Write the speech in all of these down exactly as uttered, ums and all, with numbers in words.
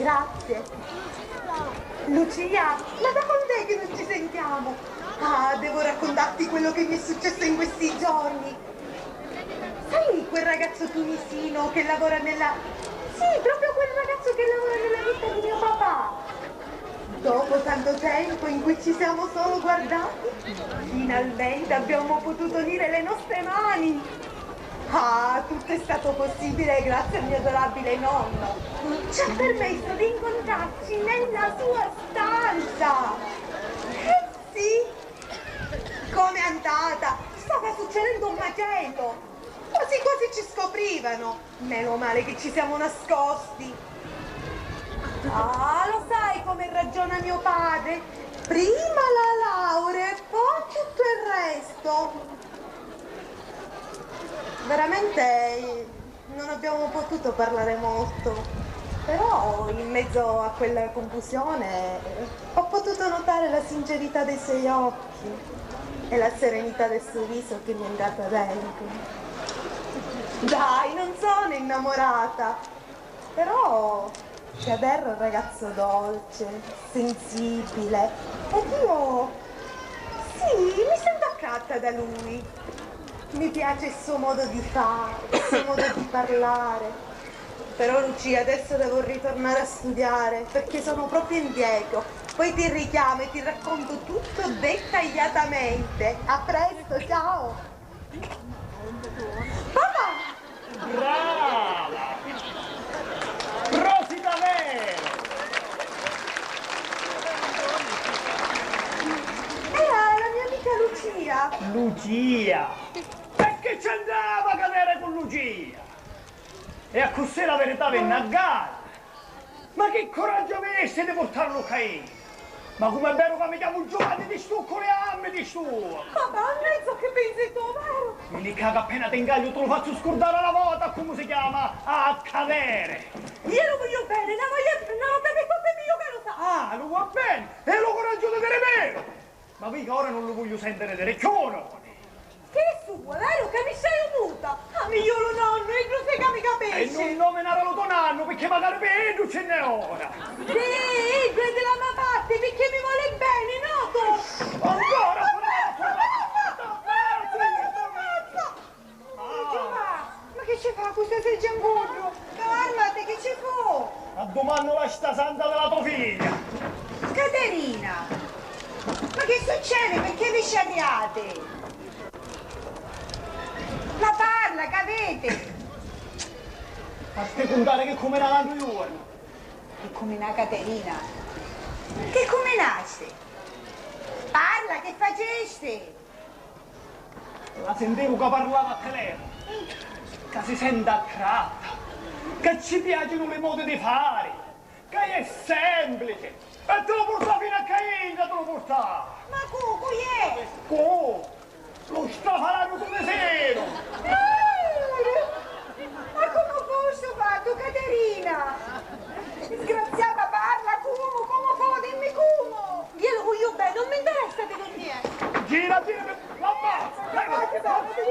Grazie. Lucia, ma da quant'è che non ci sentiamo? Ah, devo raccontarti quello che mi è successo in questi giorni. Sai quel ragazzo tunisino che lavora nella... Sì, proprio quel ragazzo che lavora nella ditta di mio papà. Dopo tanto tempo in cui ci siamo solo guardati, finalmente abbiamo potuto unire le nostre mani. Ah, tutto è stato possibile grazie al mio adorabile nonno. Ci ha permesso di incontrarci nella sua stanza. Eh sì! Com'è andata? Stava succedendo un macello. Quasi quasi ci scoprivano. Meno male che ci siamo nascosti. Ah, lo sai come ragiona mio padre? Prima la laurea e poi tutto il resto. Veramente non abbiamo potuto parlare molto, però in mezzo a quella confusione ho potuto notare la sincerità dei suoi occhi e la serenità del suo viso che mi è entrata dentro. Dai, non sono innamorata, però Kader è un ragazzo dolce, sensibile, ed io, sì, mi sento attratta da lui. Mi piace il suo modo di fare, il suo modo di parlare. Però, Lucia, adesso devo ritornare a studiare perché sono proprio indietro. Poi ti richiamo e ti racconto tutto dettagliatamente. A presto, ciao! Papà! Brava! Prosit davveru! Era la mia amica Lucia. Lucia! E chi c'entrava Kader cu Lucia? E accussì la verità venne a galla. Ma chi curaggiu avisti di purtarlu ccà? Ma comu è veru ca mi chiamu Giuvanni, ti stuccu li gammi, ti stuccu! Papà, non è ciò che pensi tu, vero? Mi nicca ca appena ti ingagliu ti lu fazzu scurdari a la vota comu si chiama, a Kader! Io lu voglio bene, una vota, una vota per tutte è meglio che lo sa! Ah, lu vuoi bene? E lu curaggiu di diri veru! Ma poi ca ora non lu voglio sentiri diri cchiù, no! Chi su, è veru ca mi stai muta? Ah, mi iu lu nonnu, iddu sì ca mi capisci! E non nominari lu to nannu, picchì macari pi iddu ci nn'è ora! Sì, iddu è di la me parti, picchì mi voli beni, no tu! Ancora! Giovà, ma chi ci fa cu stu seggianguddu? Calmati, chi ci fu? Addumannu la sta santa di la to figlia! Caterina, ma chi succedi? Picchì vi sciatiati? Ma parla, c'aviti? A sti cuntari chi cuminà l'antru iornu. Chi cuminà Caterina? Chi cuminasti? Parla, chi facisti? La sintivu ca parlava a telefonu, ca si senti attratta, ca ci piacinu li modi di fari, ca è semplici, e ti lu purtà finu a ccà intra, ti lu purtà! Ma cu, cu è? Cu? Lu strafalannu tunisinu! Ma comu fu stu fattu, Caterina? Disgraziata, parla, comu, comu fu, dimmi comu! Io lu voglio bene, non mi interessa di con chi è. Gira, gira, l'ammazzu! L'ammazzu, l'ammazzu,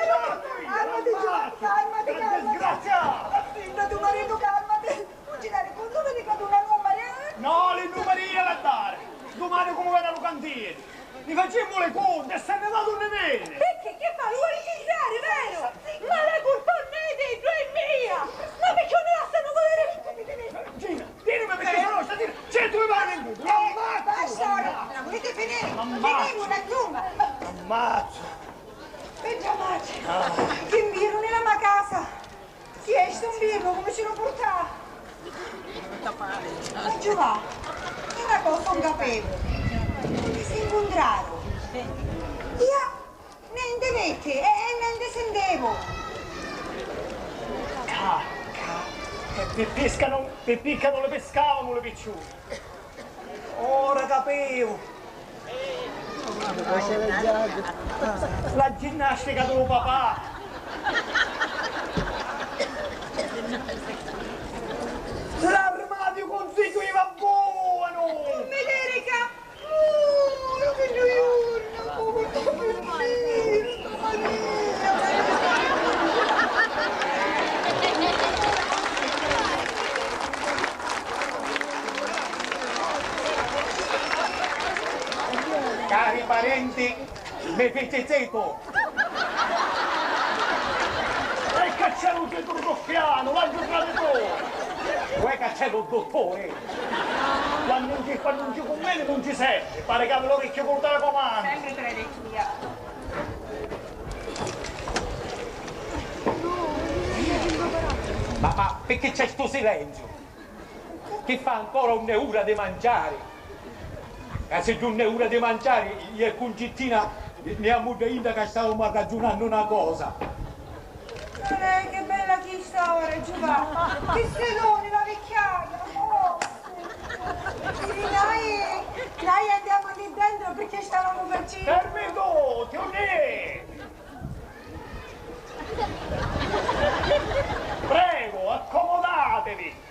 l'ammazzu! Calmati, Giovanni, calmati, calmati! Disgraziata! Assinta tu maritu, calmati! Non ci dari contu di caduna numari, eh? No, li numari io l'ha dari! Dumani comu veni a lu cantinu! Ni facemu li cunti e se nni va dunni veni! Picchì, chi fa? Lu voli tirari, veru? Ma la curpa non è di iddu, è mia! Ma picchì non mi lassanu voliri? Gina, tirimi picchì se no sta gira, certu mi pari in cucu! L'ammazzu! Basta ora! Vuliti finiri? L'ammazzu! Finimula, insumma! L'ammazzu! Peggio male! Chi mbirru nni la me casa! Chi è stu mbirru, comu ci lu purtà? Ma Giovà, è una cosa un capevu. Chi si incuntraru. Ia nenti vitti e, e nenti sintevu. Ca, ca, e pi pisca non, pi picca non li piscavamu li picciuni. Ora capiu! La ginnastica di lu papà! L'armadiu cunsigghiu iva bonu! Nun mi diri ca... Uh, lu figghiu iu, Maria, Maria. Parenti, mi fici zitu! E ca c'è lu zitu ruffianu, l'agghiu traditu! Uè ca c'è lu dutturi! Quannu nun ci, quannu nun ci cunveni, nun ci servi, pari ca havi l'oricchiu cûrtu a la comanda! Sempri traditu, via. Ma, ma picchì c'è stu silenziu? Chi fa, ancora unn'è ura di manciari? Ca si nun è ura di manciari, iu e Cuncittina ni ammu dda inda ca stavamu arraggiunannu na cosa. Olè, che bella chi sta ora, Giuvà! Chi seduni, la vicchiaia! Oh! Sì, noi, noi andiamo lì dentro perché stavamo facendo. Fermi tutti, unì! Prego, accomodatevi!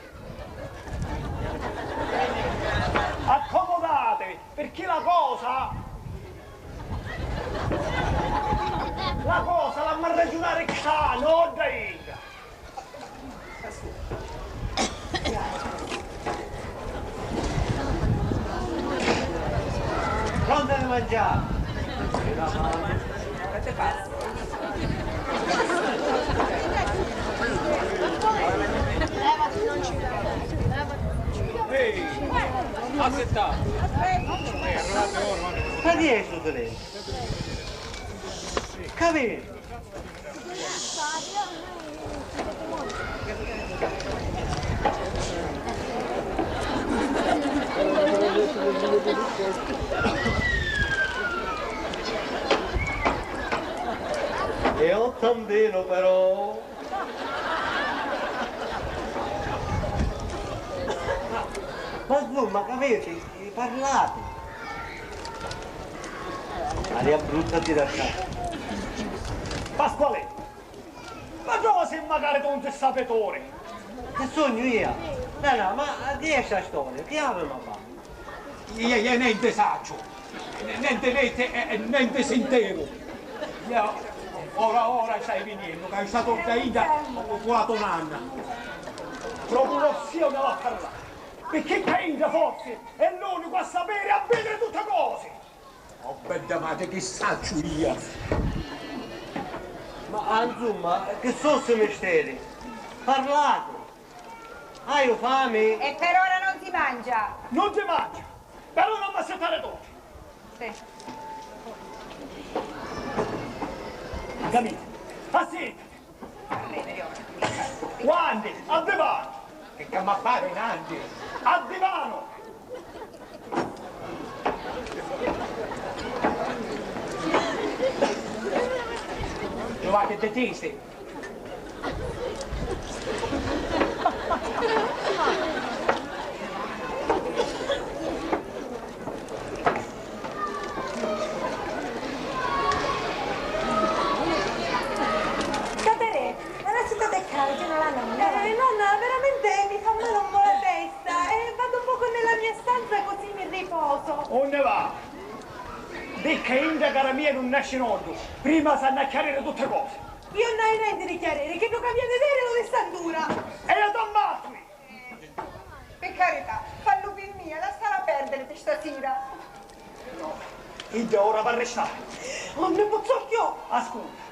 Accomodatevi, perché la cosa, la cosa l'amma arraggiunari ccà, no dda inda. Pronta di mangiari! Ehi, aspetta! Ma chi è stu silenzio? Capito? E ottantino però. Ma insomma, capiti? Parlati. Aria brutta di lasciare. Pasquale! Ma trova si macari tu un sapitore! Chi sugnu io? No, no, ma di sta storia, chi avemu a fare? Io, io nenti sacciu, nenti vitti e, e nenti sinteru. Io ora, ora stai viniendu, ca è stata organizzata cu la to nanna. Propriu sia una va a parlare, perché ca intra forse è l'unico a sapere e a vedere tutte cose. Oh, bedda matri, chi sacciu io? Ma, ah, insumma, chi su sti misteri? Parlati! Haiu fami! E per ora non si mangia! Non si mangia! Per ora m'assittare tutti! Sì. Capito? Assittati! Quanti? A divanu! Che c'amma fari nanti? A divanu! Giovà, che ti dici? Caterè, ma lasciati attaccare, c'è la nonna. Eh, nonna, veramente mi fa male un po' la testa e vado un poco nella mia stanza così mi riposo. Unni va? Di ca intra cara mia nun nasci noddu, prima s'hannu a chiariri tutti cosi. Io non hai niente di chiarire, che non cambia vedere lo de Sandura. E io t'ammazzu! Pi carità, fallu pi mia, lassala perdiri pi stasira. No, idda è ora p'arristari. Non ne pozzu cchiù! Ascunta.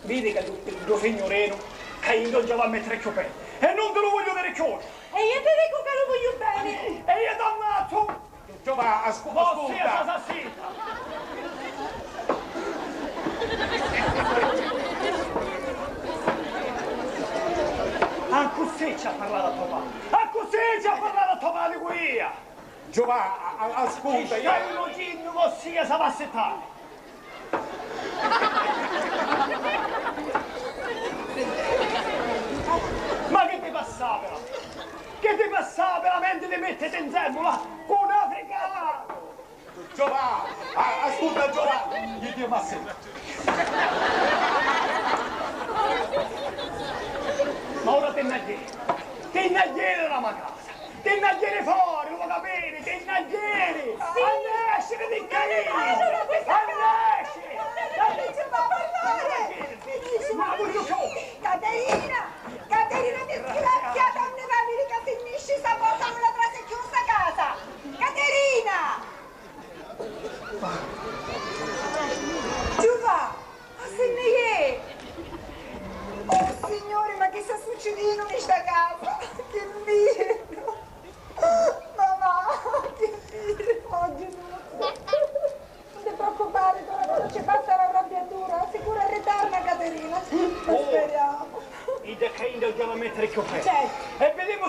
Vidi ca ddu, ddu signurinu ca iddu già va a mettiri cchiù pedi. E non ti lu voglio viri cchiù! E io ti dico che lo voglio bene! E io t'ammazzu! Giovà, ascu-, ascunta! Vossia s'assassina! Accussì ci ha parlato a to padre! Accussì ci ha parlato a to padre cu ia! Giovà, a-, a-, ascunta, io... Ci stai un ocinnu, vossia s'ha va assittari! Ma chi ti passava? Chi ti passava la menti di mettiti in zemmula cu un africanu? Giovà, a-, ascunta Giovà, io ti ma sento. Ma ora ti nna jiri, ti nna jiri da la me casa. Ti nna jiri fori, lu capiri? Ti nna jiri! Sì! Annesciri di cca! Annesciri! Ma voglio solo! Caterina! Caterina, disgraziata, non ne va a dire che finisci sta cosa, non la trasi più sta casa! Caterina!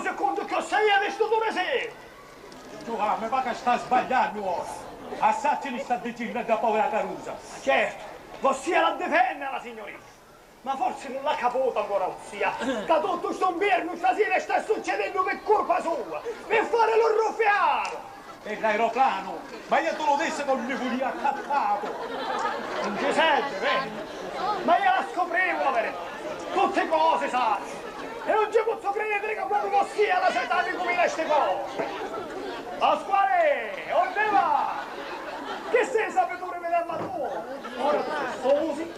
Secunnu chi o saia di stu duri si! Giuvanni, ma ca sta sbagliannu ora! Assacci li sta dicennu a dda povera carusa! Certu, vossia la difenni la signurina! Ma forsi nun l'ha caputu ancora vossia, ca tuttu stu nfiernu stasira sta succedennu pi curpa sua, pi fari lu ruffianu! E l'aeroplanu? Ma iu ti lu dissi ca nun mi vulia accattatu! Nun ci servi, vedi? Ma iu la scuprivu la verità! Tutti cosi sacciu! E nun ci pozzu cridiri ca propriu vossia la setati cumina sti cosi! Pasqualè, unni vai? Chi si sapituri videmma tu? Ora tu si susi,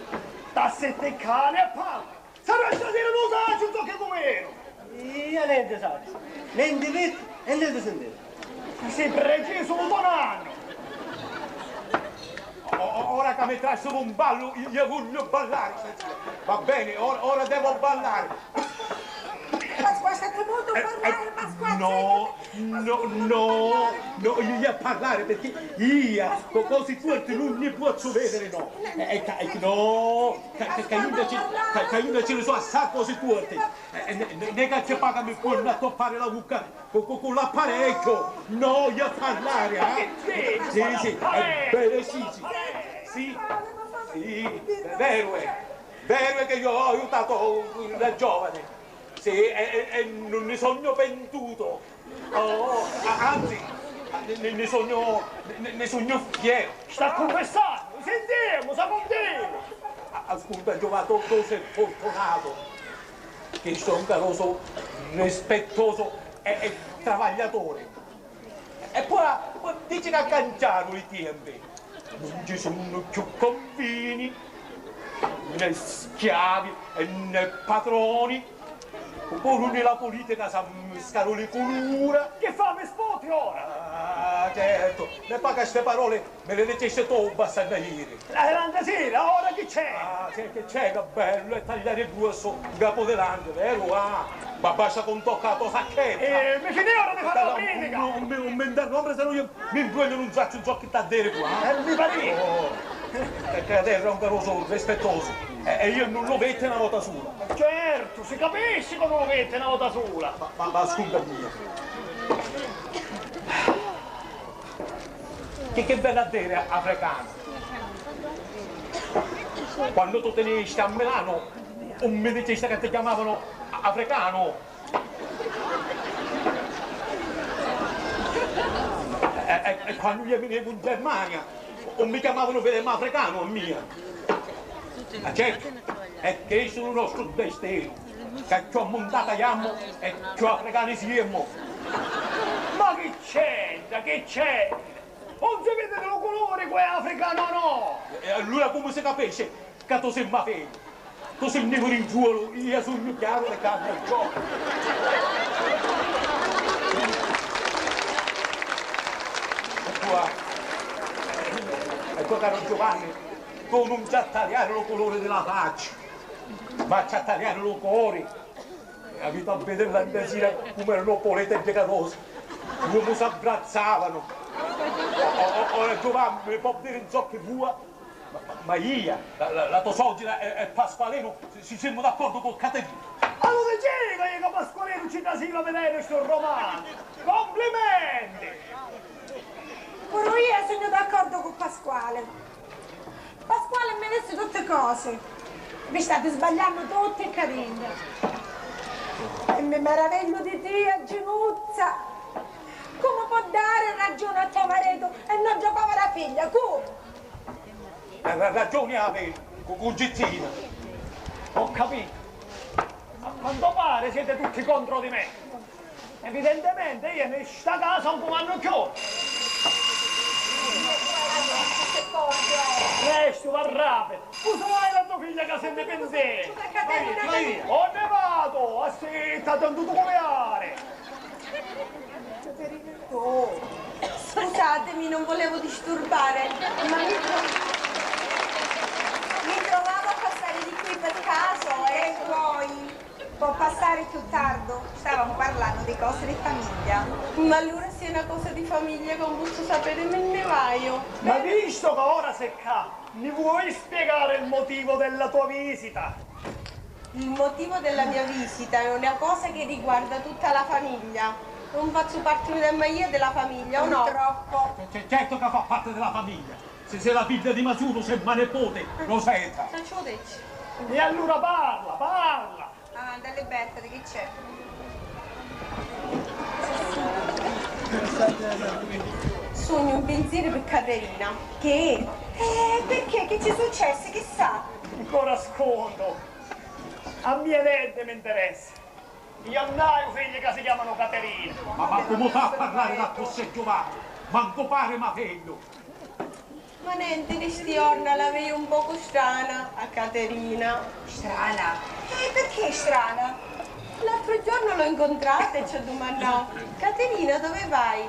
t'assitti ccà e parra! Sarà stasira nun sacciu zoccu cuminu! Iu nenti sacciu, nenti vitti e nenti sintitu. Si precisu lu to nannu! O- o- ora ca mi trasi lu 'n ballu, iu, iu vogliu ballari stasira. Va beni, ora, ora devo ballari. Pasquà, stati mutu a parlari, Pasquà, no, no, no, no, iu a parlari pirchì iu co cosi tuorti nun ni pozzu vidiri, no. E, e ca- e no, ca- ca- ca iu inveci, ca- ca iu inveci ni so assai cosi tuorti. E, e ne- ne- nega ci paga mi ponnu a toppari la vucca cu, cu, cu l'apparecchiu. No, iu a parlari, eh? Sì, sì, è vero, sì, sì. Sì, sì, è vero, è vero che io ho aiutato una giovane. Sì, e, e- e non ne sogno pentuto. Oh, a- anzi, ne, ne- ne sogno, ne, ne sogno fiero. Sta cunfissannu, sintemu, sa cunfissa! A- Ascolta, Giovanni, tu sei fortunato, che sono un caroso rispettoso e, e travagliatore. E poi, poi dici che cambiarono i tempi. Nun ci sunnu cchiù convini, né schiavi e né patroni. Puru ni la pulitica s'ammiscaru li culura. Chi fa, mi sputi ora? Ah, certu, mi pari ca sti paroli mi li dicisti tu, basta ieri. La grandi sira, ora chi c'è? Ah, c'è, chi c'è, che bellu è tagliari gruosso un capo di lancia, veru? Ah, ma basta cu un toccu a to sacchetta. Eh, mi fini ora di fari la pulitica. Non, non mi, non mi interrompere, se no io mi imbrugliu, non sacciu ciò chi t'ha diri qua, eh? Eh, mi pari. Oh, e che terra un caroso rispettoso. E, e io non lo vetti una volta sola. Certu, si capisci che non lo vetti una volta sola. Ma, ma, ma ascolta mia. Chi, chi veni a diri africanu? Quannu tu tenisti a Milano, non mi dicisti che ti chiamavano africanu? E, e- e quannu io venivu in Germania, non mi chiamavano vedemu africanu a mia? Ma certu, è chistu lu nostru destinu, ca cchiù ammuntata jammu e cchiù africani siemu. Ma chi c'entra, chi c'entra? Non si vidi lu culuri cu è africanu o no? E allura comu si capisci ca tu si ma figlia? Tu si nivu di giuru, io sugnu chiaru di carni e gioia. E tua, e tua, caro Giovanni, tu non ci attaliari lu culuri di la faccia, ma ci attaliari lu cori. Aviti a vidiri la mia sira comu era una poleta e decarosa. L'uomu s'abbrazzavano. O- o- ora Giovanni mi può dire ciò che vuoi, ma, ma, ma io, la, la, la tua soggira e, e Pasqualino si, si siamo d'accordo con Caterina. Allora dici che io che Pasqualino ci trasiva a vedere sto romano. Complimenti! Puru io sugnu d'accordu cu Pasquale. Pasquale mi dissi tutti cosi. Vi stati sbagliannu tutti ccà dintra. E mi maravigliu di tia, Ginuzza. Comu po' dari ragiuni a to maritu e no a dda povera figlia? Comu? Ra- ra- ragiuni havi cu, cu Gizzina. Ho capito. A quanto pare siete tutti contro di me. Evidentemente io in sta casa non cumannu cchiù. Prestu, va rapidu. Usa mai la tua figlia ca si nni pentì. Ho nevato, assittati, non tu cumiari. Oh, scusatemi, non volevo disturbare, ma mi tro- mi trovavo a passare di qui per caso e poi... Può passare più tardi, stavamo parlando di cose di famiglia. Ma allora se è una cosa di famiglia che non posso sapere, me ne vaio. Ma visto che ora sei qua, mi vuoi spiegare il motivo della tua visita? Il motivo della mia visita è una cosa che riguarda tutta la famiglia. Non faccio parte una magia della famiglia, o no? Purtroppo. C-, c-, certo ca fa parte della famiglia. Se sei la figlia di Masuno, sei ma nepote, Rosetta. Sacciu dici. E allura parla, parla! Ah, da libertati, chi c'è? Sugnu un pinziru pi Caterina. Che? Eh, perché? Che ci successi? Chissà. Ancora sconto. A mia nenti mi interessa. Io non haiu figli ca si chiamano Caterina. Ma, ma comu fa a parlare d'accussì, Giovanni? Manco pari ma figlio. Ma nenti, di sti jorna la veju un pocu strana a Caterina. Strana? E perché strana? L'altro giorno l'ho incontrata e ci ho domandato: "Caterina, dove vai?"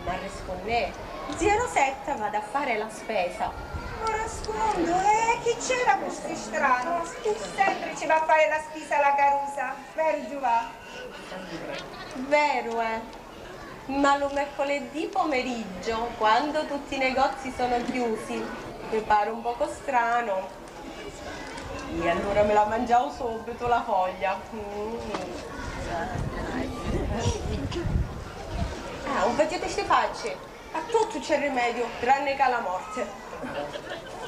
Ma risponnè: "Zia Rosetta, vado a fare la spesa." Ora scondo, eh, chi c'era così strano? Sempre ci va a fare la spisa la carusa, vero Giuvà? Veru, eh. Ma lu mercoledì pomeriggio, quando tutti i negozi sono chiusi, mi pare un poco strano. E allora me la mangiavo subito la foglia. Mm. Ah, non facete ste facce. A tutto c'è rimedio, tranne che alla morte.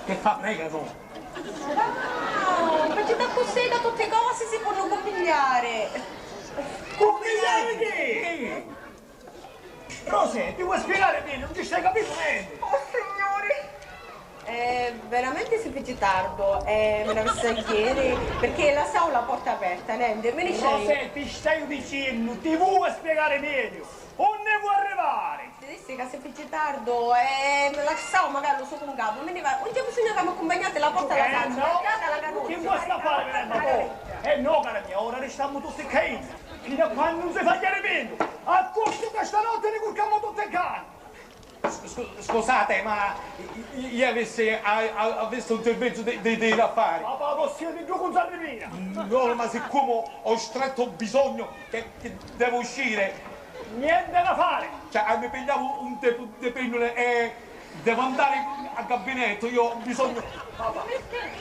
Che fa prega, no? Ah, non facete così, che tutte cose si possono combinare. Combinare che? Rosè, ti vuoi spiegare bene? Non ci stai capendo niente. Oh, signore! Eh, veramente si fece tardo, eh, me ne avesse ieri, perché lasciavo la porta aperta, niente, me ne scei. Rosè, ti stai dicendo, ti vuoi spiegare meglio? Unni vuoi arrivare? Ti dissi che si fece tardo, eh, me lasciavo magari lo so con capo, me ne va, non c'è bisogno che mi accompagnate la porta alla casa, no, la casa, la carrozza. Chi vuoi sta fare, venendo tu? Eh no, cara mia, ora restiamo tutti qui. Fino a quando non si fa chiarimento, a costo che stanotte ne curcammo tutti i cani. Scu-, scu-, scusate, ma i-, i-, io avessi, a-, a-, avessi un servizio di, di, di affari. Ma, ma possiamo più con Sardinina? No, ma siccome ho stretto bisogno che, che devo uscire. Niente da fare! Cioè, eh, mi pigliavo un te-, de pennole e devo andare a gabinetto, io ho bisogno. Papà,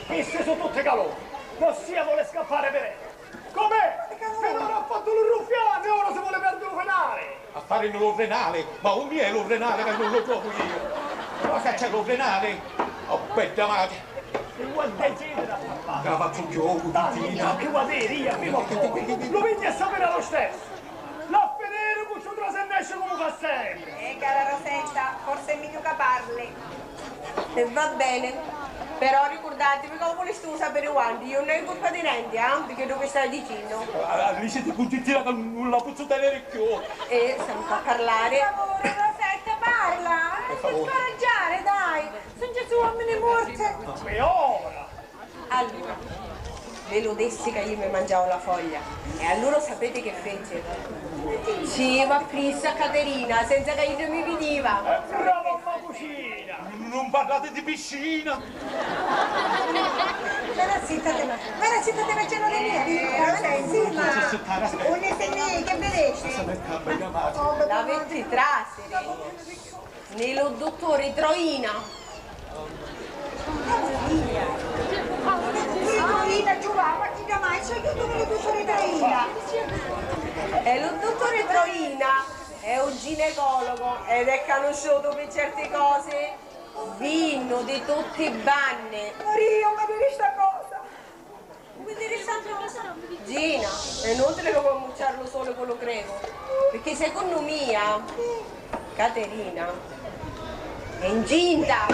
queste sono tutte calori. L'ossia vuole scappare per ella. Com'è? Finora ha fatto il ruffiano e ora si vuole perdere il renale. A fare lo renale? Ma un mio è lo renale che non lo trovo io. Ma che c'è lo renale? Oh, bella madre. E guarda, che la faccio un gioco, Dina. Che guarda, io, prima o poi, lo vedi a sapere lo stesso. L'ha Federico, ci trasennasce come fa sempre. Eh, cara Rosetta, forse è meglio che parli. E va bene, però ricordatevi che ho visto sapere quanti, io non ho colpa di niente, eh, di quello che stai dicendo. Ah, ah, lei siete contenti che non la posso tenere più? E sempre a parlare. Per favore, Rosetta, parla, eh, non ti scoraggiare, dai, sono già uomini morti. Ma che ora? Allura, ve lu dissi ca iu mi mangiau la foglia, e allura sapete che fece? Ci iu apprisso a Caterina, senza ca idda mi vidiva. Eh, brava mamma cucina! N-, non parlate di piscina! Vera zitta, te, vera zitta, te, vera zitta, te, vera zitta. Unni finì, che vedesti? La venti trasiri. Ni lu dutturi Troina. Troina, Giuva, ma chi mai c'è aiuto lu dutturi Troina? E lu dutturi Troina è un ginecologo ed è canusciutu pi certi cosi. Vinnu di tutti i banni. Maria, ma viri sta cosa! Gina, è inutile che vuoi ammucciare lu sole cu lu cremu, perché secondo mia Caterina è incinta.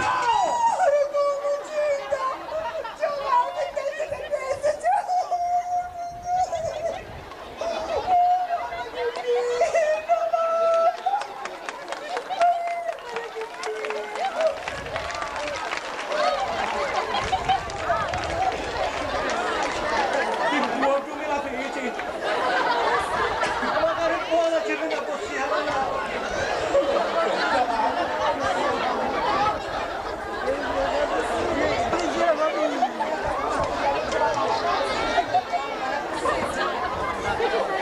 Chi vuoi tu me la feci? Ma che buona, ci venne a possiare.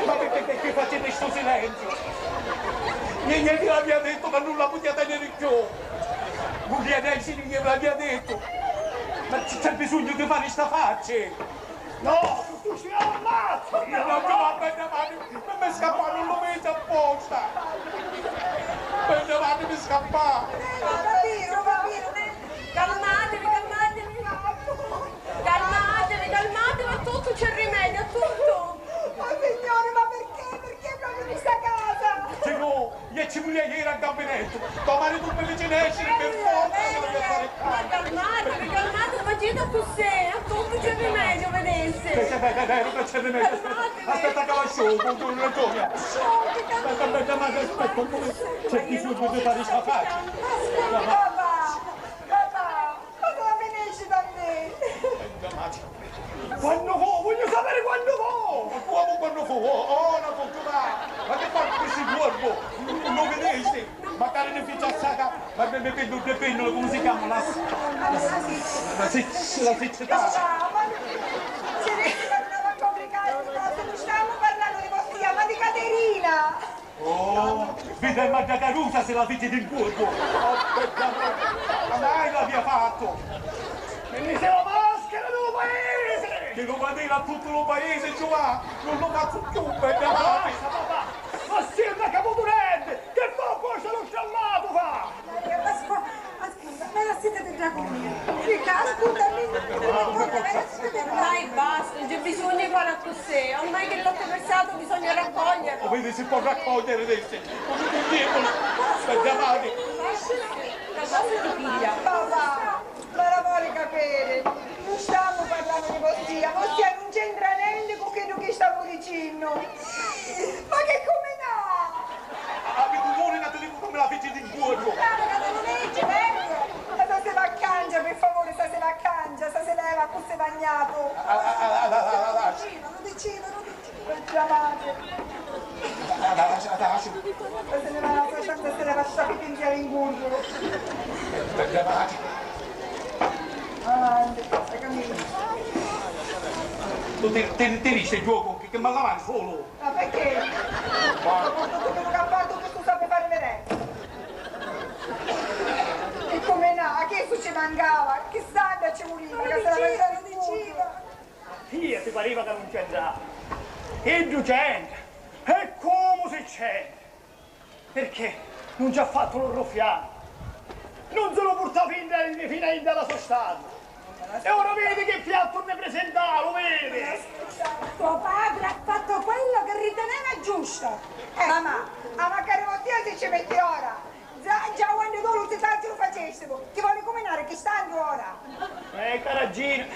Ma perché, perché facete sto silenzio? Io, io vi l'avevo detto che non la poteva tenere più. Vulia dai, sì, io ve l'avevo detto. Ma c'è, c'è bisogno di fare sta faccia? No! Ti ammazzu! No, no, no, aspetta, ma mi, mi, mi scappa, non lo vedo apposta! Aspetta, ma mi scappa! Eh, va bene, va bene. Calmatevi, calmatevi! Calmatevi, calmatevi, a tutto c'è rimedio, a tutto! Oh, signore, ma perché? Perché proprio in questa casa? Se no, io ci voglio ieri al gabinetto. Domani tu mi dici nescere per forza che voglio fare il cambio. Ma calmatevi, calmatevi, ma chi da tu sei? A tutto c'è rimedio, vedesse. Aspetta, aspetta, aspetta, non c'è rimedio, aspetta. Calmatevi. Aspetta che la sciolgo, tu hai ragione. Sciolti, calmatevi. Aspetta, aspetta, ma aspetta, c'è bisogno di fare i sciafati. Ascolta, papà, papà. Ma tu la finisci da me? Quannu fu? Voglio sapere quannu fu! Ma come quannu fu? Oh, oh, la fortuna! Ma che fa questo corpo? Non lo vedete? Magari ne fice a saga, ma mi, mi, mi, mi, mi, come si chiama? La, la, la, la, la siccità. Ci riesci a non complicare, non stiamo parlando di vostra, ma di Caterina! Oh, vide, ma da carusa se la fici d'incuorpo. Oh, aspetta, ma mai l'avia fatto. Mi mise la maschera del paese! Che lo va a dire a tutto il paese, Giovanni, non lo faccio più, aspetta, ma... Basta, papà, ma sì, ma caputo niente! Che fa poi se lo sciallato fa? Maria Pasqua-, Scusa, ma la siete della comunità? Ricca, ascoltami. Dai, basta, non c'è bisogno di fare così. Ormai che l'atto versato bisogna raccoglierlo. Lo vedi, si può raccogliere adesso. Come ti dico, aspetta, avanti. La cosa ti piglia. Papà, ma l'amore capere. Non stiamo parlando di vossia. Vossia non c'entra niente con quello che stiamo dicendo. Ma che come no? Aviti un'ora ca ti dicu comu la fici di cuorru! Brava, ca ti lu leggi, vengu! Ma stasera a cangia, pi favuri, stasera a cangia, stasera Eva cu si bagnato! Ah, ah, ah, ah, ah, ah. Lu diceva, lu diceva, lu diceva! Stasera Eva, stasera Eva sta pi pinziari in cuorru! Avanti, sta camina! Tu ti, ti, ti risti giocu, che, che mi lavari sulu! Ma perché? Ma tutto quello che ha fatto, questo sa fare merenda. E come no, a che ci mancava? Che santa ci voleva, che se la mangiava, diceva. A tia ti pareva che non c'entrava? E ddu c'entra! E comu si c'entra! Perché non ci ha fatto lo ruffiano? Non se lo portò fin da, fino a dentro alla sua stanza. E ora vedi che piatto ne presentà, lo vedi? Tuo padre ha fatto quello che riteneva giusto. Eh, mamma, ma magari vuol dire se ci metti ora. Già, già quando tu non ti tanto lo facessimo, ti vuole combinare che stanno ora. Eh, caragina,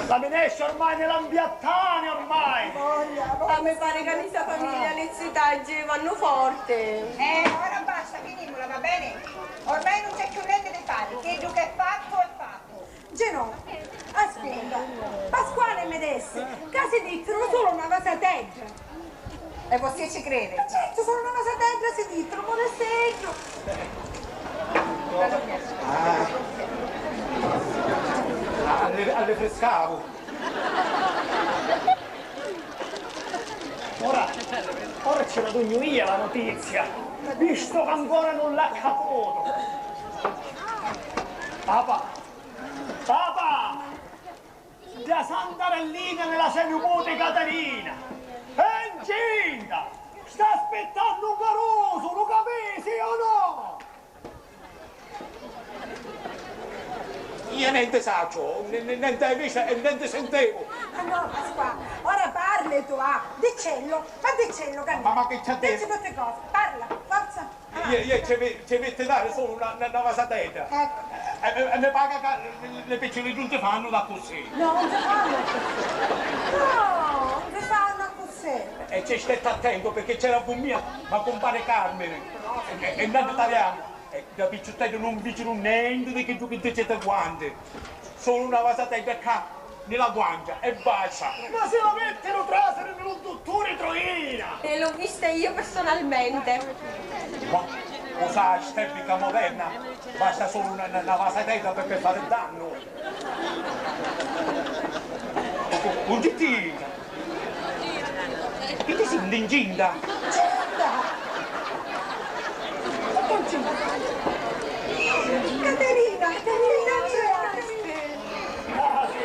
la minestra ormai ne l'ha impiattane ormai. Voglia, voglia. A me pare che questa famiglia le zitaggi vanno forte. Eh, ora basta, finimola, va bene? Ormai non c'è più niente da fare, chiddu che è fatto è fatto. Genò, ascolta, Pasquale mi disse che si dittero solo una vasatedda. E vossia ci crede? Certo, solo una vasatedda si dittero, pure seggio. Ah, alle, alle frescavo. Ora, ora ce la dugnu io la notizia, visto che ancora non l'ha caputo. Papà, papà! Dda Santarellina nni la se niputi Caterina è ncinta! Sta aspittannu un carusu, lu capì, sì o no? Io nenti sacciu, n-, n-, nenti hai vistu e nenti sintevu. Ah no, Pasquà, ora parli tu, ah, dicillu, ma dicillu ca... Ma, ma chi c'ha dettu? Dici tutti cosi, parla, forza. Iè, iè, ci vi-, ci vitti dari sulu na, na, na vasatedda. Ecco. E, e, e mi paga ca li, li piccili nun si fannu d'accussì. No, nun si fannu accussì. No, nun si fannu accussì. E ci stetti attentu, pirchì c'era cu mia ma cumpari Carmini. E, e, e nanti talianu. E da picciutteddu nun ficiru nenti di chiddu chi diciti quanti. Sulu na vasatedda ccà, nni la guancia, e basta. Ma si la vittiru trasiri nni lu dutturi Troina! E l'ho vista io personalmente. Ma u sa, st'epica moderna, basta sulu na, na, na vasatedda pi, pi fari dannu. Cu, cu, cu, Giutina! Chi ti sinti incinta? Incinta! Caterina, Caterina, Caterina! Ah, sì.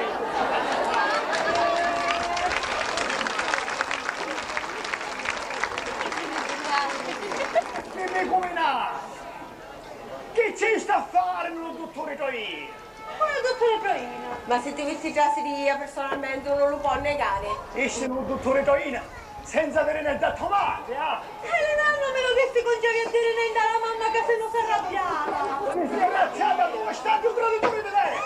Ci sta a fari lu dutturi Toinu? Quali dutturi Toinu? Ma si ti visti trasiri ia personalmenti, unu lu pò negari. Isti lu dutturi Toinu, senza aviri nenti a to matri, ah! E li nannu mi lu dissi cu già viaddiri nenti a la mamma ca si no s'arrabbiava. Disgraziata tu, staggi un tradituri di lei!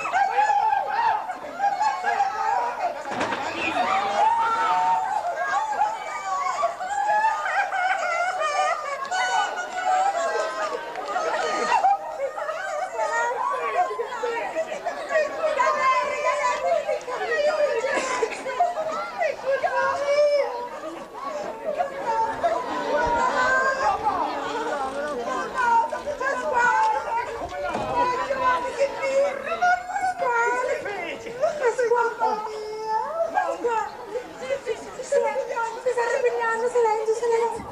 Silenzio, silenzio, silenzio.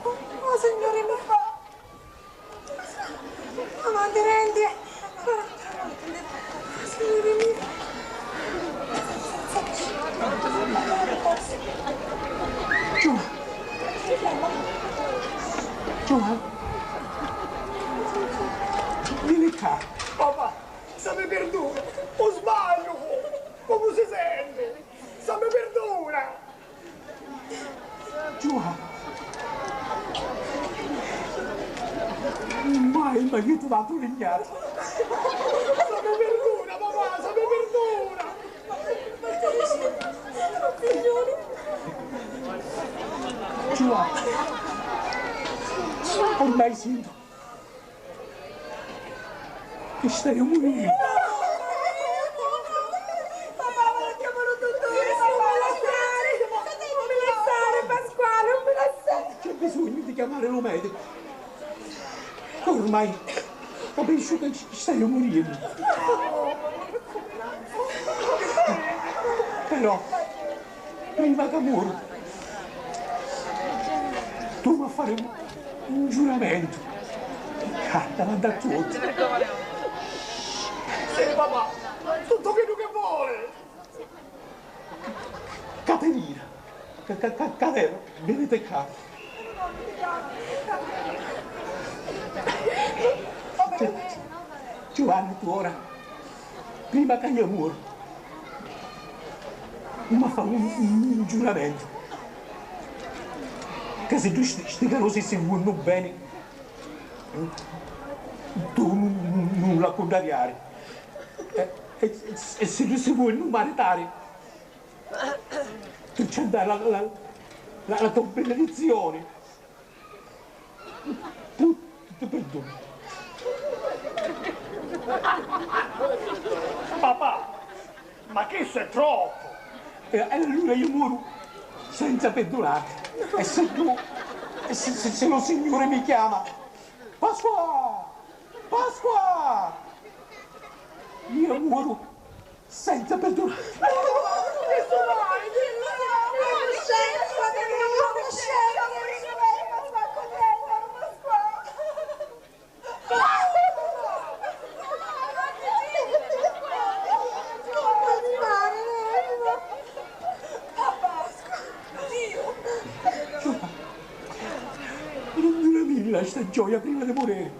Oh, Signore mio. Avanti, avanti. Signore mio. Giuà. Giuà. Vieni qua. Papà, sa mi pirduna. U sbagliu. Comu si senti? Sa mi pirduna. Giuà. Mai m'aiu datu lignari. Sa mi pirduna, papà, sa mi pirduna. Giuà. Ormai sintu. Chi staiu murìu. Papà, chiama lu dutturi, non mi lassari, non mi lassari, Pasquale, non mi lassari. C'è bisognu di chiamari lu medicu. Ormai capisciu ca staiu murìu. Però, prima ca muru, tu m'ha fari un, un giuramentu. Ca davanti a tutti. Sì, papà, tuttu chiddu chi voli. Caterina, Ca-, Ca-, Ca-, Caterina, veniti ca. Giuvanni, tu ora, prima ca iu muru, m'ha fa un, un, un giuramentu, ca siddu sti, sti carusi si vonnu beni, tu nun, nun, nun la cuddariari. E, e, e siddu si vonnu maritari, tu ci ha dà la, la, la, la to benedizioni. Pu-, pu-, perdona. Papà, ma chistu è troppu! E, e allura iu muru senza pirdunari. E siddu, e si, si, si lu Signuri mi chiama, Pasquà! Pasquà! Iu muru senza pirdunari. Nun mi lascia gioia prima di muriri.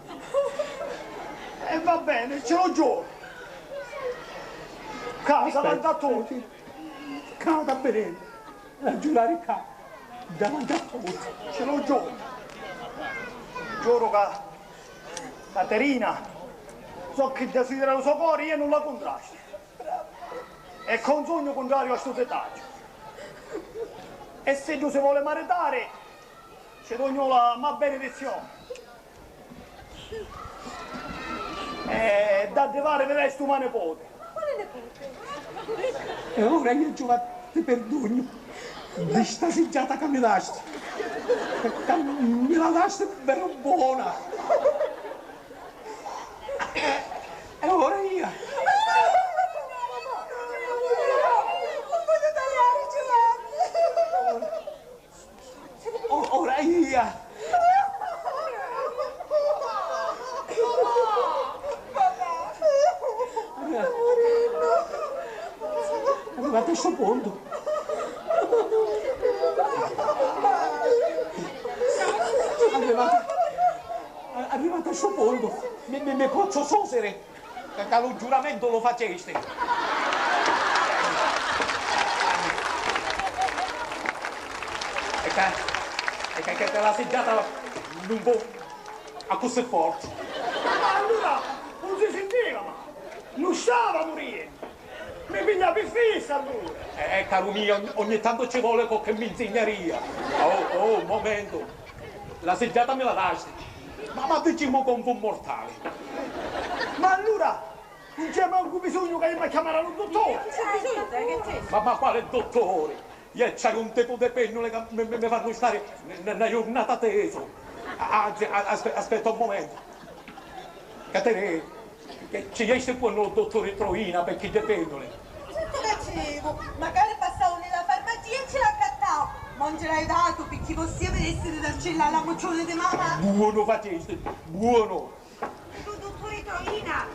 E va beni, ci lu giuru. Ca davanti a tutti. Ca va beni. La giurari ca davanti a tutti. Ci lu giuru. Giuru ca Caterina, zoccu desidera lu so cori, iu nun la cuntrasti. E ca nun sugnu cuntrariu a stu fitaggiu. E siddu si voli maritari, ci dugnu la ma benedizioni. E d'addivari vi restu ma niputi. Ma quali niputi? E ora iu, Giuva, ti pirdugnu di sta siggiata ca mi dasti. Ca, ca mi la dasti veru bona. E, e ora iu. Non voglio tagliare, Giovanni. O-, ora iu. Arrivati a sto punto. Arrivati a, Arrivatu a stu puntu, mi, mi, mi pozzu susiri ca, ca lu giuramento lu facesti. E ca, e ca, ca, ca la siggiata nun fu accussì forti. Ma allura nun si sintiva, ma nun stava muriennu. Mi piglia pi fissa, allura! Eh, eh, caru mio, ogni, ogni tantu ci voli qualche minzignaria. Oh, oh, un momento. La siggiata mi la dasti. Ma, ma dicimu ca un fu mortali. Ma allura nun c'è mancu bisognu ca iu mi chiamara lu dutturi? C'è bisognu, dai, che c'è? Ma, ma quale dutturi? Iè, c'hai un tipu di pennuli ca mi, mi, mi fannu stari n-, n-, na jurnata tesu. A-, anzi, a-, aspe-, aspetta un momento. Caterina, ci jesti cu lu dutturi Troina picchì di pennuli? Certu ca ci jivu, macari passau nni la farmacia e ci l'accattau, ma un ci l'haiu datu picchì vossìa videssi di darcilla a la mucciuni di mamma. Buonu facesti, buonu! Cu dutturi Troina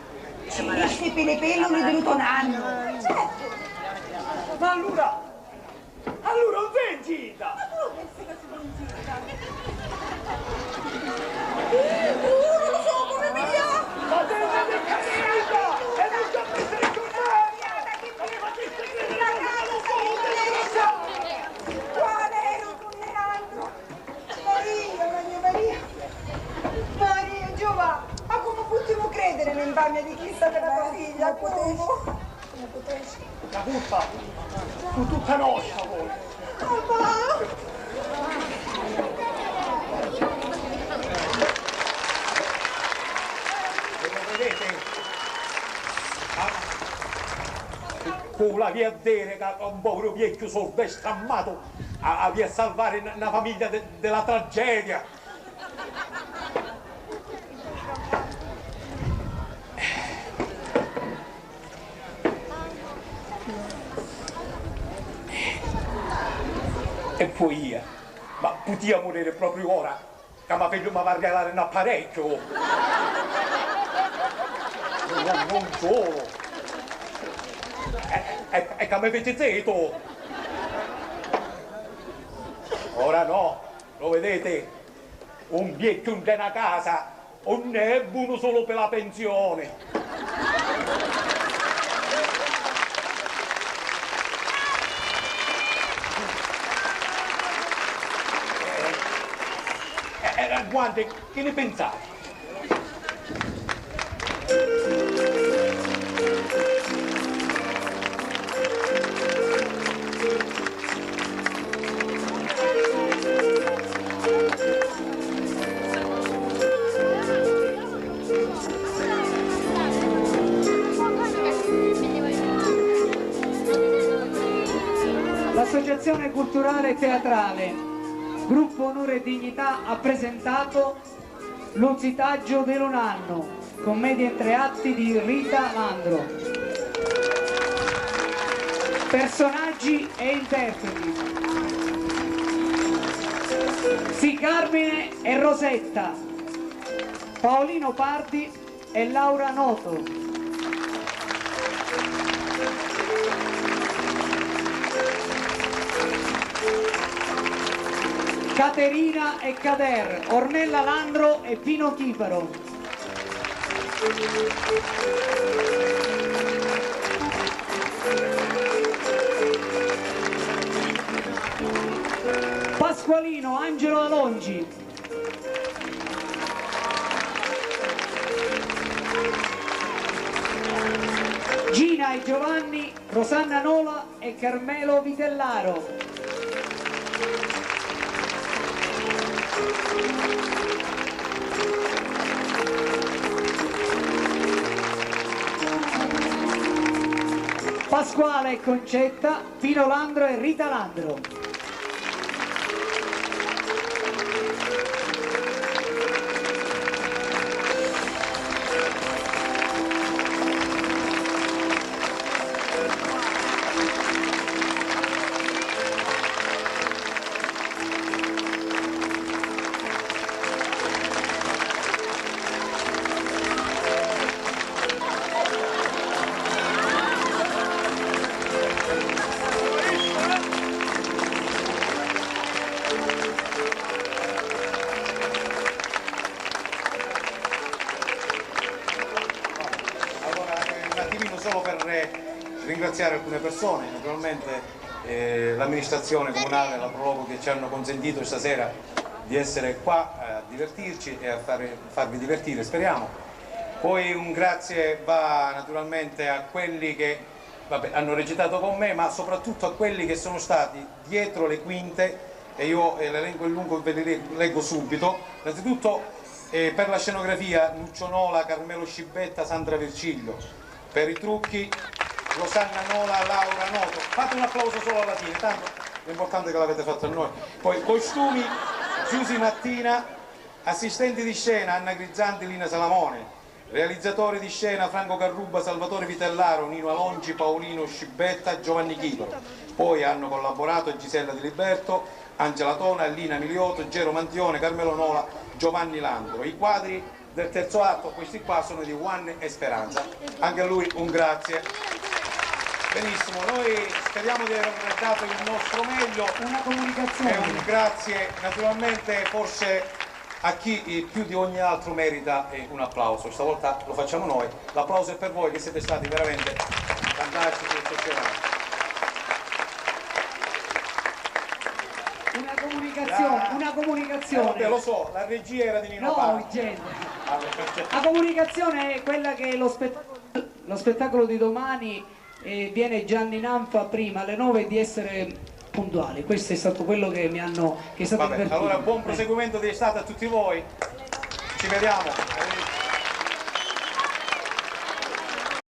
ci jesti pi li pennuli di lu to nannu? Certu! Ma allura Allura un sei incinta! Ma comu pensi ca sugnu incinta? Uh, nun lu so, comu mi pigliau! Ma sei una piccanita! E nun ci ha messo nessun male! Ma mi faciste credere che non lo so, disgraziato! Quale ero con Leandro? Maria, Maria, Maria! Maria, Giovà, ma comu puttimu credere nell'infamia di chista per la tua figlia? Comu? La culpa fu tutta nostra, poi. Papà! Lo vedete? Ah, cu l'avia a diri ca un poviru viecchiu sordu e strammatu a-, avia a salvari na, na famiglia de, de la tragedia. E poi ia, ma putia muriri propriu ora, ca ma figghiu m'ava a rialari n'apparechju. Non, non solo. E, e, e ca mi fici zitu. Ora no, lo vedete? Un viecchiu nta na casa, unn'è bunu sulu pi la pensioni. Eh, eh, eh, quanti, chi ni pinsati? L'Associazione Culturale e Teatrale, Gruppo Onore e Dignità ha presentato Lu zitaggio di lu nannu, commedia in tre atti di Rita Landro. Personaggi e interpreti: Zi Carmine e Rosetta, Paolino Pardi e Laura Noto. Caterina e Cader, Ornella Landro e Pino Chiparo. Pasqualino, Angelo Alongi. Gina e Giovanni, Rosanna Nola e Carmelo Vitellaro. Pasquale e Concetta, Pino Landro e Rita Landro. Ringraziare alcune persone, naturalmente, eh, l'amministrazione comunale, la Proloco, che ci hanno consentito stasera di essere qua, eh, a divertirci e a fare, farvi divertire, speriamo. Poi un grazie va naturalmente a quelli che, vabbè, hanno recitato con me, ma soprattutto a quelli che sono stati dietro le quinte, e io, eh, l'elenco è lungo, ve li le-, leggo subito. Innanzitutto, eh, per la scenografia, Nuccio Nola, Carmelo Scibetta, Sandra Virciglio. Per i trucchi, Rosanna Nola, Laura Noto. Fate un applauso solo alla fine, tanto l'importante è che l'avete fatto a noi. Poi costumi, Giusy Mattina, assistenti di scena, Anna Grizzanti, Lina Salamone. Realizzatori di scena, Franco Carrubba, Salvatore Vitellaro, Nino Alongi, Paolino Scibetta, Giovanni Chitolo. Poi hanno collaborato Gisella Di Liberto, Angela Tona, Lina Miliotto, Gero Mantione, Carmelo Nola, Giovanni Landro. I quadri del terzo atto, questi qua sono di Juan e Speranza. Anche a lui un grazie. Benissimo, noi speriamo di aver dato il nostro meglio. Una comunicazione. E un grazie naturalmente forse a chi, eh, più di ogni altro merita, eh, un applauso. Stavolta lo facciamo noi. L'applauso è per voi che siete stati veramente fantastici e eccezionali. Una comunicazione, una comunicazione. Eh, vabbè, lo so, la regia era di Nino No, Parra. Gente. La comunicazione è quella che lo spettacolo, lo spettacolo di domani eh, viene Gianni Nanfa prima alle nove di essere puntuali. Questo è stato quello che mi hanno, che è stato Vabbè, avvertito. Allora buon proseguimento di estate a tutti voi. Ci vediamo.